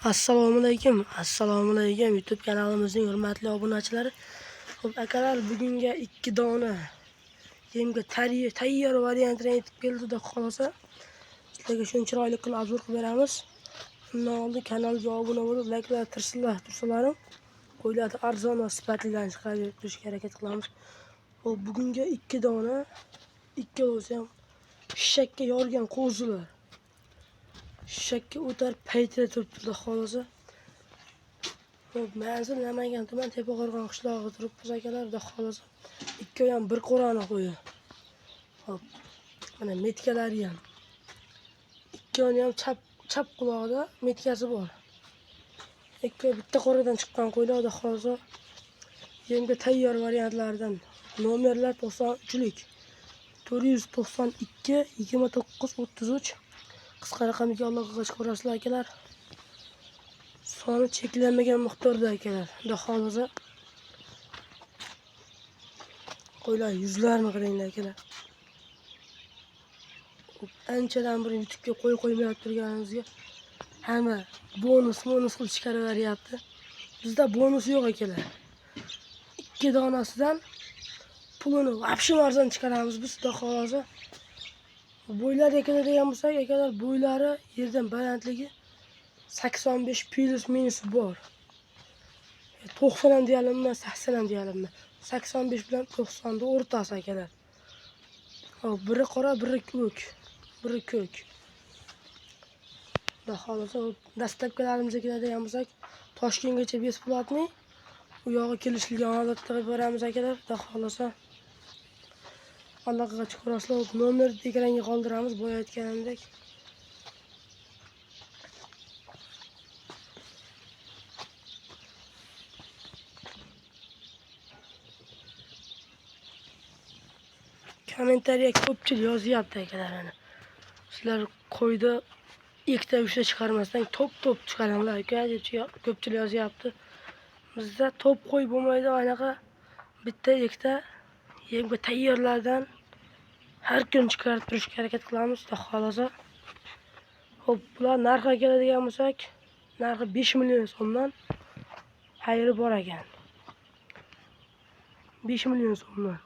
Assalomu alaykum, assalomu alaykum YouTube kanalimizning hurmatli obunachilari. Xo'p, akalar, bugunga 2 dona yemga tayyor variantini yetib keldi, xudo xolasa. Sizlarga shuni chiroyli qilib obzor qilib beramiz. Undan oldin kanalga obuna bo'lib, layklar tirsinlar, tursalarim, qo'ylarni arzon va sifatlilarni chiqarib berib turishga harakat qilamiz. Xo'p, bugunga 2 dona, ikkalasi ham shishakka yorgan qo'zilar. Shishakka o'tar paytida turibdi, xudo xolasa. Xo'p, manzil Namangan tuman Tepaqo'rg'on qishlog'i turibmiz akalar, xudo xolasa. Ikkovi ham bir qo'rani qo'yi. Xo'p, mana metkalari ham. Ikkovini ham chap qulog'ida metkasi bor. Ikkovi bitta qo'radan chiqqan qo'ylar, xudo xolasa. Yemga tayyor variantlardan. Nomerlar 93lik. 492 29 33. Qisqa raqamga aloqaga chiqarasizlar akalar. Soni cheklanmagan miqdorda akalar. Xudo xolasa. Qo'ylar yuzlarini qaranglar akalar. Anchadan beri YouTube'ga qo'y qo'ymay turganimizga hamma bonus qilib chiqaraveryapti. Bizda bonus yo'q akalar. 2 donasidan pulini вообще arzon chiqaramiz biz, xudo xolasa. Bo'ylariga keladigan bo'lsak, akalar, bo'ylari yerdan balandligi 85 plus minus bor. 90 ham deyalimmi, 80 ham deyalimmi? 85 bilan 90 ning o'rtasi akalar. Hop, biri qora, biri ko'k. Biri ko'k. Xudo xolasa, dastlabkilarimizga keladigan bo'lsak, Toshkentgacha bесплатный, u yog'i kelishilgan holatda qilib beramiz akalar, xudo xolasa. Aloqaga chiqarasizlar, nomerni ekranga qoldiramiz, boya aytganimdek. Kommentariya ko'pchilik yozyapti akalar mana. Sizlar qo'yda ikkita uchta chiqarmasdan top chiqaringlar aka deb ko'pchilik yozyapti. Bizda top qo'y bo'lmaydi, anaqa bitta ikkita yemga tayyorlardan har kun chiqarib turishga harakat qilamiz, xudo xolasa. Xo'p, bular narxiga keladigan bo'lsak, narxi 5 million so'mdan xayri bor ekan. 5 million so'mdan.